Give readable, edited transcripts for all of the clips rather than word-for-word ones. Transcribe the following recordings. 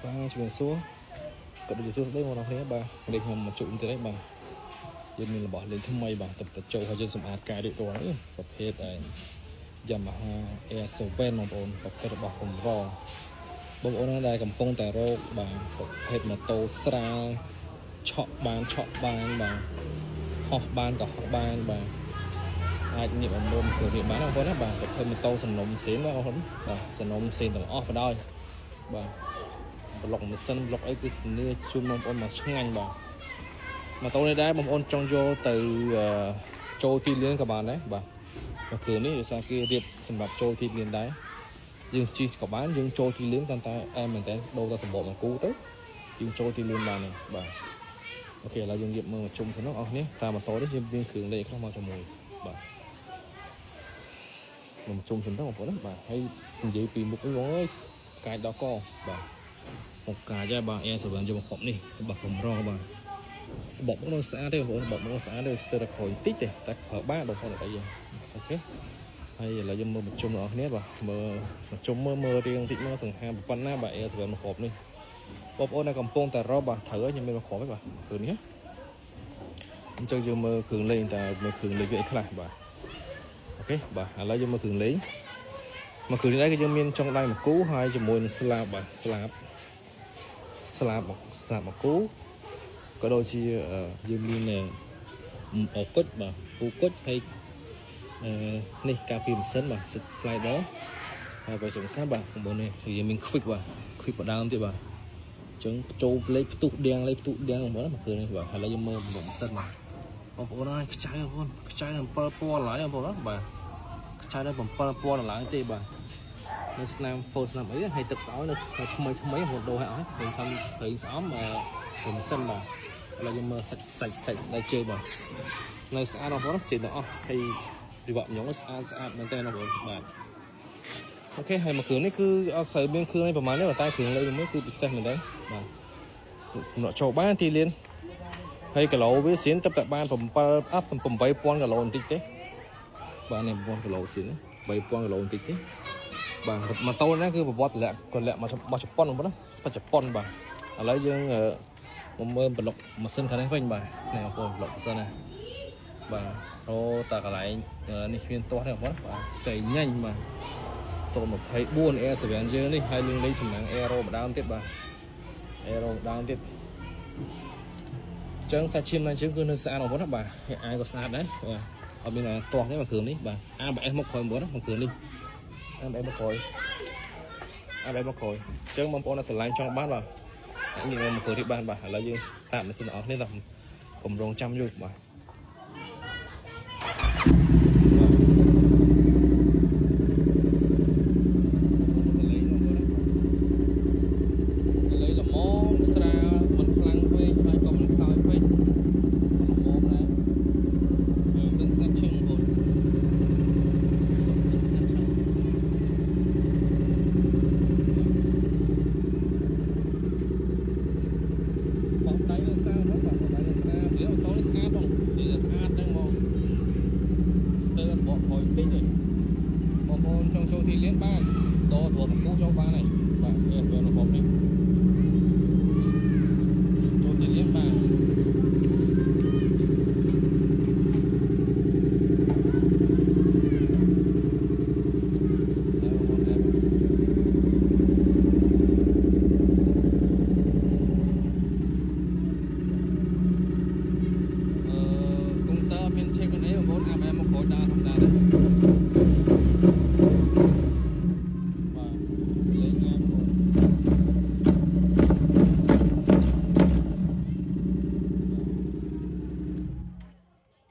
បាទជំរាបសួរក៏ដូចជាសួស្តីបងប្អូនគ្នាបាទនេះខ្ញុំមកជួបទៀតហើយបាទយើងមានរបស់លេងថ្មីបាទទៅទៅចូលហើយយើងសម្អាតកាយរៀបរាល់នេះប្រភេទឯ Yamaha Air7 បងប្អូនប្រភេទរបស់កម្របងប្អូនណាដែលកំពុងតែរកបាទប្រភេទម៉ូតូស្រាលឆក់បានឆក់បានបាទហោះបានក៏ហោះបានបាទអាចងាកមកមើលគ្រឿងនេះបានបងប្អូនណាបាទប្រភេទម៉ូតូសំណុំផ្សេងណាបងប្អូនបាទសំណុំផ្សេងទាំងអស់បណ្ដោយបាទ ប្លុកម៉ាស៊ីនប្លុកអីគឺធានាជូនបងប្អូនមកឆ្ងាញ់បាទម៉ូតូនេះដែរបងប្អូនចង់យកទៅអឺចូលទីលានក៏បានដែរបាទមកគ្រឿងនេះដោយសារគេរៀបសម្រាប់ចូលទីលានដែរយើងជិះក៏បានយើងចូលទីលានតែតែអែមមែនតើដូរតែសម្បកមកគូទៅយើងចូលទីលានបានហើយបាទ OK ឥឡូវយើងងាកមើលមកជុំសិនអស់នេះតាមម៉ូតូនេះយើងមានគ្រឿងលេខខ្លះមកជាមួយបាទមកជុំសិនទៅបងប្អូនណាបាទហើយនិយាយពីមុខនេះបងអើយកាយដល់កបាទ មកកាចហើយបាទ Air7 យកមកខប់នេះរបស់កម្របាទស្បកមកនៅស្អាតទេបងប្អូនបកមកស្អាតទេស្ទើរតែក្រោយបន្តិចទេតែប្រើបានបងប្អូនអត់អីទេOK ហើយឥឡូវយើងមើលបញ្ជុំរបស់គ្នាបាទមើលបញ្ជុំមើលមើលរៀងតិចមកសង្ហាប៉ុណ្ណាបាទ Air7 មកគ្រាប់នេះបងប្អូនដែលកំពុងតែរកបាទត្រូវហើយខ្ញុំមានមកគ្រាប់ហើយបាទគ្រឿងនេះអញ្ចឹងយើងមើលគ្រឿងលេងតើមើលគ្រឿងលេងវាអីខ្លះបាទ OK បាទឥឡូវយើងមើលគ្រឿងលេងមកគ្រឿងនេះដែរគឺយើងមានចុងដៃមួយគូហើយជាមួយនឹងស្លាបបាទស្លាប ស្លាបមកស្លាបមកគូក៏ដូចជាយើងមានអគុជបាទគូគុជហើយអឺនេះការពីម៉ាស៊ីនបាទ slider ហើយបើសំខាន់បាទបងប្អូននេះគឺយើងមាន quick បាទ quick បដើមទៀតបាទអញ្ចឹងចូលលេខផ្ទុះដៀងលេខផ្ទុះដៀងបងប្អូនមកគឺនេះបាទហើយឥឡូវយើងមើលម៉ាស៊ីនបាទបងប្អូនអើយខ្ចៅបងប្អូនខ្ចៅ7000ឡើយបងប្អូនបាទខ្ចៅដល់7000ឡើយទេបាទនៅស្នាមហ្វូស្នាមអីហើយទឹកស្អោយនៅថ្មីថ្មីរហូតដូរឲ្យអស់ខ្ញុំធ្វើប្រេងស្អំអឺម៉ាស៊ីនបាទឥឡូវយើងមើលសាច់សាច់សាច់ដៃជើងបាទនៅស្អាតបងប្អូនស្អាតទាំងអស់ហើយរីបញងស្អាតស្អាតមែនតើបងប្អូនបាទ OK ហើយមួយគ្រឿងនេះគឺអត់សូវមានគ្រឿងនេះប្រហែលទេតែគ្រឿងលេខមួយគឺពិសេសមែនតើបាទសម្រាប់ចូលបានទីលានហើយគីឡូវាសៀនទៅតែបាន7អាប់8000គីឡូបន្តិចទេបាទនេះ9គីឡូសៀន3000គីឡូបន្តិចទេបាទម៉ូតូនេះគឺប្រវត្តិលាក់ក៏លាក់មករបស់ជប៉ុនបងប្អូនណាស្បជប៉ុនបាទឥឡូវយើងមកមើលប្លុកម៉ាស៊ីនខាងនេះវិញបាទនេះបងប្អូនប្លុកម៉ាស៊ីនណាបាទអូតាកន្លែងនេះគ្មានទាស់ទេបងប្អូនបាទចៃញញបាទ024 Air 7យើងនេះហើយនឹងលេខសំណាង Aero ម្ដងទៀតបាទ Aero ម្ដងទៀតចឹងសាច់ឈាមឡើងជើងគឺនៅស្អាតបងប្អូនណាបាទហើយអាយក៏ស្អាតដែរបាទអត់មានទាស់ទេមួយគ្រឿងនេះបាទ ABS មុខក្រោយបងប្អូនណាមួយគ្រឿងនេះ ABS មុខក្រោយ ABS មុខក្រោយចឹងបងប្អូនដែលស្រឡាញ់ចង់បានបាទអាចងាកមកគ្រឿងនេះបានបាទឥឡូវយើងស្តាតម៉ាស៊ីនទាំងអស់គ្នាតោះកុំរងចាំយូរបាទ សលេងល្មមស្រាលមិនខ្លាំងពេកហើយក៏មិនខ្សោយពេកល្មមដែរហើយស្ងាត់ឈឹងបងប្អូនស្ងាត់ឈឹងបងដៃនៅស្អាតបងបងដៃនៅស្អាតវាអូតូនេះស្អាតបងនិយាយស្អាតហ្នឹងហ្មងស្ទើរស្បកក្រោយតិចទេបងប្អូនចង់ចូលទីលានបានដូរស្បកគូចូលបានហើយបាទវាវារបបនេះ ចូលទីលានបានតែបងប្អូនដែរអឺកុងទ័រអត់មានឆេកអីបងប្អូនអាបែមកក្រោយដើរធម្មតាទេបាទលេងងាយបងប្អូន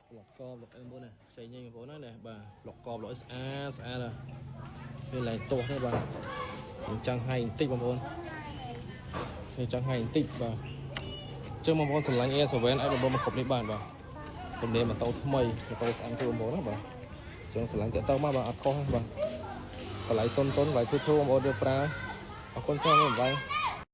ប្លុកកប្លុកអីបងប្អូនណាផ្សេងញបងប្អូនណានេះបាទប្លុកកប្លុកអីស្អាតស្អាតណាស់វាឡើងទាស់ទេបាទខ្ញុំចង់ឲ្យបន្តិចបងប្អូនខ្ញុំចង់ឲ្យបន្តិចបាទអញ្ចឹងបងប្អូនស្រឡាញ់ Air7 អាចបងប្អូនមកគ្រប់នេះបានបាទទំនាម៉ូតូថ្មីម៉ូតូស្អាតជួយបងប្អូនណាបាទអញ្ចឹងស្រឡាញ់តាក់តងមកបាទអត់ខុសទេបាទតម្លៃតុនតុនតម្លៃធូរធូរបងប្អូនយកប្រើអរគុណច្រើនបងប្អូន។